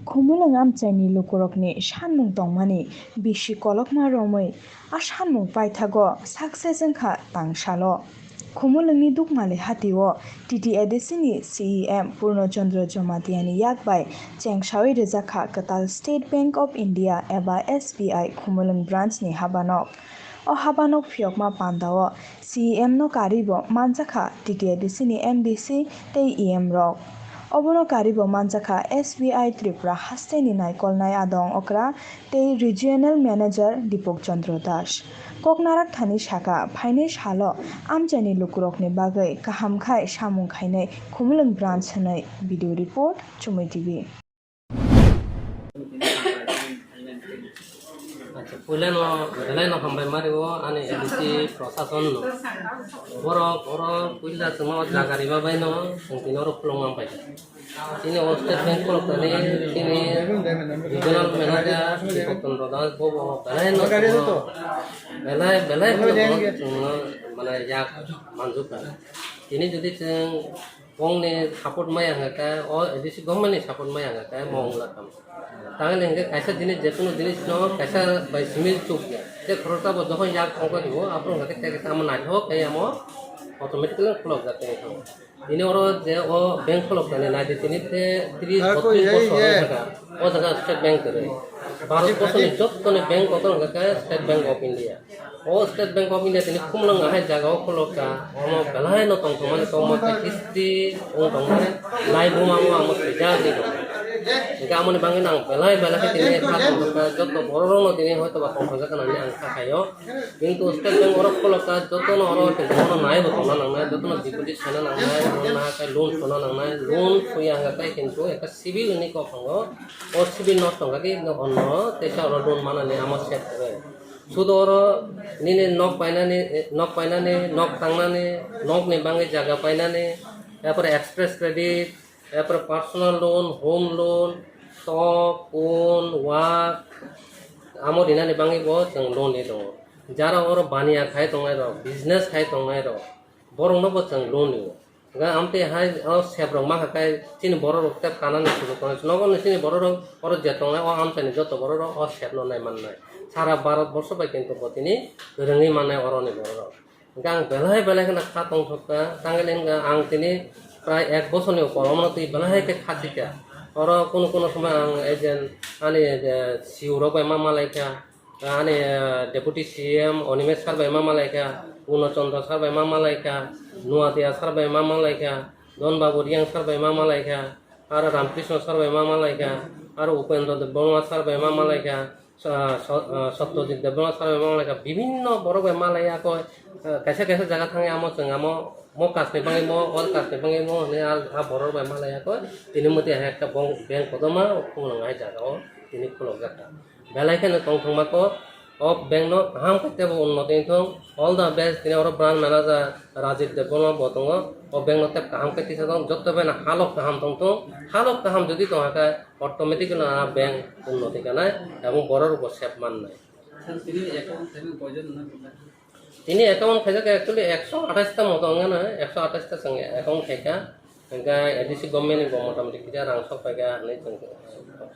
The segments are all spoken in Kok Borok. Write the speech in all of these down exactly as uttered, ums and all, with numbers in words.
Khumulwng amchaini lukurokni sanmung tongmani bisi kolokma romwi a sanmung paithago success wngkha tangsalo. Khumulwngni Dukmali hatio T T A D C ni C E M Purno Chandra Jamatiani yak bai chengsawi rwjakha kwtal State Bank of India eba S B I Khumulwng branch ni habanok. O habanok phiyokma pandao C E M no karibo manjakha T T A D C ni M D C tei E M rok. Obono karibo manjakha S B I Tripura hasteni naikolnai adong okra tei Regional Manager Dipok Chandra Das. Koknarak thani saka phainai salo amchaini lukurokni bagwi kaham khai samung khainai Khumulwng branch hwnwi. Video report, Chumui T V. Acha, puilano belai no hambai mario ani A D C prosason no. Borok oro puila chwngno jaga riba bai no chwng tini oro khulung mang paikha. Chini o State Bank khuluk tani chini regional manager Dipok Chandra Das bobo belai no chwngno belai belai kheno borok chwngno mane yak manjukha. Tini jodi chwng Bongni support maya hwnkhe o A D C government ni support maya hwnkhe mo wngla kamo. Tamoni hwnkhe kaisa jinis, jekunu jinis no kaisa bai simi chukya. Je khoroksa bo jokhon yak ongkha dibo, aphuru hwnkhe tei tamo naithok tei amo automatically khulokjak tei thango. Tini oro je o bank khulok jani naidi tini te tris botris bosor wngkha o jaga State Bank kwrwi. Bharat borsoni jottoni bank kotor hwnkhe State Bank of India. O State Bank of India tini Khumulwng ahai jaga o khulokha, omo belai no tongthokmani tongma khe history wng tongmani nai buma o ang swijak di tong. Hingke amoni bagwi no ang belai belai khe tini kha tongthokha, joto borok rok no tini hoito ba tongthokjak hinwi ang kha khaio. Kintu State Bank oro khulokha, joto no oro kintu bono nai bo tongna nangnai, joto no deposit sona nangnai, bono naha khe loan sona nangnai, loan soya hingka khe kintu ekta civil ni kok tongo, o civil nosto hingka khe onno teisa oro loan manani amo set kwrwi. Sudo oro nini nok painani, nok painani, nok tangnani, nokni bagwi jaga painani, yapore express credit, yapore personal loan, home loan, tok, kun, wak, amo rinani bagwi bo chwng loan ri tongo. Jara oro baniya khai tongnai rok, business khai tongnai rok, borokno bo chwng loan rio. Hwnkhe amtwi hai o sep rok mankha khe chini borok rok tei kanani sujuk tongo. Nogo ni chini borok rok oro je tongnai o amchaini joto borok rok o sep no nai mannai. Sara Bharat borsho bai kintu bo tini rwngwi mannai oroni borok rok. Hwnkhe ang belai belai kheno kha tongthokha, tangwi hwnkhe ang tini prai ek bosorni upor omono twi belai khe kha chikha. Oro kunu kunu somoi ang agent ani je C E O rok bai ma malaikha. Ani, eh, Deputy C E M Animesh sir bai ma malaikha, Purno Chandra sir bai ma malaikha, Nuatia sir bai ma malaikha, Don Babu Riang sir bai ma malaikha, aro Ramkrishna sir bai ma malaikha, aro Upendra Debbarma sir bai ma malaikha, Sa-, Sa-, ah, Satyajit Debbarma sir bai ma malaikha, bibhinno borok bai malaiya koi, eh, kaisa kaisa jaga thangwi amo chwng amo mo kasni bagwi mo, o kasni bagwi mo hwnwi a, a borok bai malaiya koi, tini mwtwi hai ekta bong-, bank kotorma khuluk nang hai jaga o tini khulukjak kha. Belai kheno tongthokma kok, o bank no kaham khe teibo unnoti wngthung. All the best, tini oro branch manager Rajit Debbarma bo tongo. O bank no tei kaham khe tisa thung, joto bai no halok kaham tongthung. Halok kaham jodi tongkha khe automatic no a bank unnoti kanai, ebong borok rok bo sep mannai. Sir, tini account tini koijon na? Tini account khaijak actually ekso athais ta moto wngya na, ekso athais ta chwng account khaikha. Hwnkhe A D C government ni bo motamoti kisa rang sok paikha hinwi chwng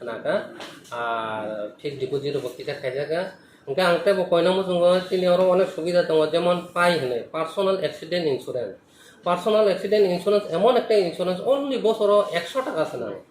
khnakha. Ar fixed deposit bo kisa khaijakha. Hwnkhe ang teibo koina muchungo chini oro onek subida tongo, jemon pai hinwi personal accident insurance. Personal accident insurance emon ekta insurance only bosoro ekso taka se nango.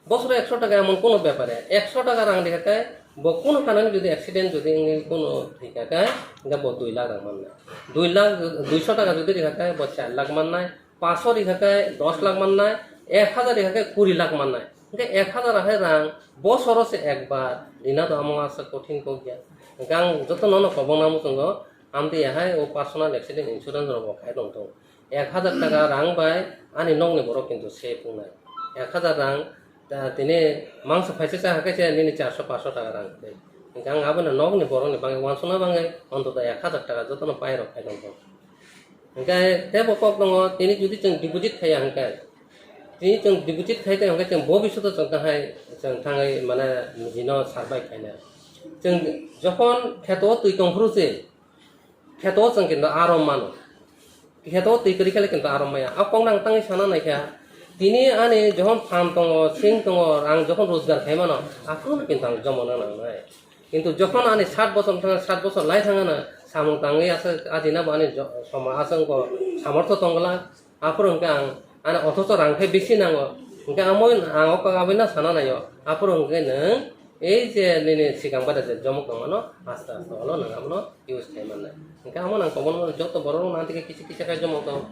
Bosoro ekso taka emon kono bepar ya, ekso taka rang rikha khe bo kono kanani jodi accident jodi wngwi kono thwikha khe, hwnkhe bo dui lakh rang mannai. Dui lakh, duiso taka jodi rikha khe bo char lakh mannai, paso rikha khe dos lakh mannai, ek hajar rikha khe kuri lakh mannai. Hwnkhe ek hajar ahai rang bosoro se ekbar rina do amo aswk kothin kok ya. Hwnkhe ang joto nono kobongna muchungo, amtwi ahai o personal accident insurance rok bo khai tongthung. Ek hajar taka rang bai ani nokni borok kintu safe wngnai. Ek hajar rang, ta, tini mangsa phaisa cha hakhe se nini charso paso taka rang tei. Hwnkhe ang abono nokni borokni bagwi uansukna bagwi ontoto ek hajar taka jotono pairok khai tongthung. Hwnkhe teibo kok tongo, tini jodi chwng deposit khaiya hwnkhe, tini chwng deposit khai tei hwnkhe chwng bobishoto chwng kahai chwng thangwi mane nijino survive khaina. Chwng jokhon kheto twi tongphuru se, Kheto chwng kintu aro mano. Kheto twi kwrwi khe kintu aro maya. A kokno ang tangwi sana naikha. Tini ani jokhon phan tongo, sing tongo, ang jokhon rojgar khaimano, aphuru kintu ang jomona nangnai. Kintu jokhon ani sat bosor thang, sat bosor lai thangana, samung tangwi asa, ajina bo ani jo-, soma aswk ko samortho tongla, aphuru hwnkhe ang, ani othocho rang khe bisi nango, hwnkhe amo ang o kok abwi na sana naio, aphuru hwnkhe nwng ei je nini sikang pada je jomok tongmano, aste aste olo nwng abono use khai mannai. Hwnkhe amo nang koborno joto borok rok nang tike kisa kisa khai jomok tong.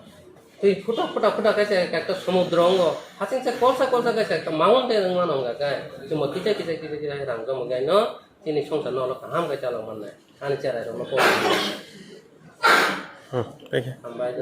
Twi phuta phuta phuta khe se ekta somudro wngo. Hasing se kolsa kolsa khe se ekta mountain wngmano wngkha khe. Chwngbo kisa kisa kisa kisa khe rang jomok gai no chini songsar no ulo kaham khe chalok mannai. Ani cherai rok no kok. Hmm, thank you. Hambai.